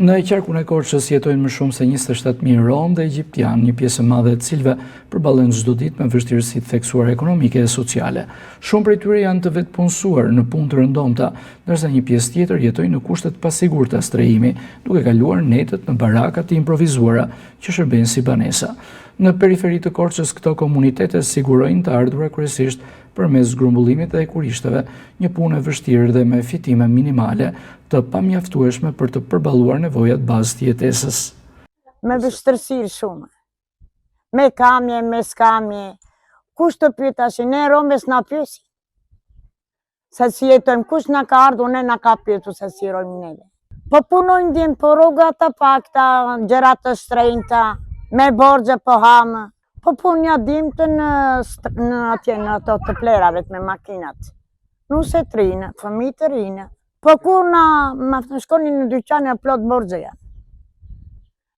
Në qarkun e Korçës jetojnë më shumë se 27.000 romë dhe egjiptianë, një pjesë e madhe e të cilëve përballen çdo ditë me vështirësi të theksuara ekonomike e sociale. Shumë prej tyre janë të vetëpunësuar në punë të rëndomta, ndërsa një pjesë tjetër jetojnë në kushte të pasigurta strehimi, duke kaluar netët në baraka të improvizuara që shërbejnë si banesa. Në periferi të Korçës këto komunitete sigurojnë të ardhura kryesisht përmes grumbullimit dhe hekurishteve, një punë e vështirë dhe me fitime minimale, të pamjaftueshme për të përballuar nevojat bazë të jetesës. Me vështirësi shumë. Me kamje, me s'kamje. Kush të pyet tash, ne romëve s'na pyesin. Se si jetojmë, kush na ka ardhur, ne na ka pyetur se si rrojmë neve. Po punojnë djem, po rroga të pakta, gjëra të shtrenjta, me borxhe po hamë. Po punë një dimtë në, në atje në ato të plerave me makinat. Nuse të rinë, fëmijë të rinë. Po kur na, ma shkoni në dyqan e plot borxhe janë.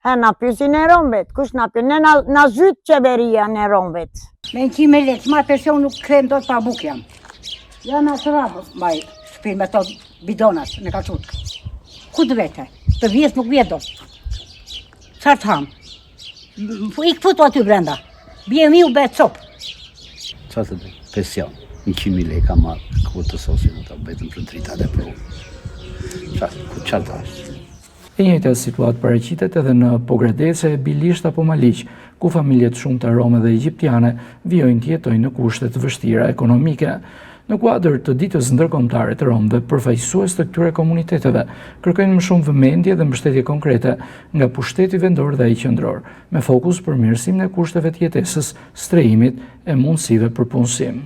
He, na pysin ne romvet, kush na pysin, ne na, na zhyt qeveria ne romvet. Me në qime lekë, ma pension nuk kthejmë dot pa bukë jam. Ja në atë rabë, maj, shpi me to bidonat, me kalçut. Ku të vete? Të vjes nuk vjet dot. Çfarë të hamë? Ik futu aty brenda. Bje miu be copë. Çfarë të bëj? Pension, 100.000 lekë marr, ku të sosin ato, vetëm për dritat e për ujë. Çfarë, ku çfarë të është? E njëjta situatë paraqitet edhe në Pogradec e Bilisht apo Maliq, ku familje të shumta rome dhe egjiptiane vijojnë të jetojnë në kushte të vështira ekonomike. Në kuadër të Ditës Ndërkombëtare të Romëve, përfaqësues të këtyre komuniteteve kërkojnë më shumë vëmendje dhe mbështetje konkrete nga pushteti vendor dhe ai qendror, me fokus përmirësimin e kushteve të jetesës, strehimit e mundësive për punësim.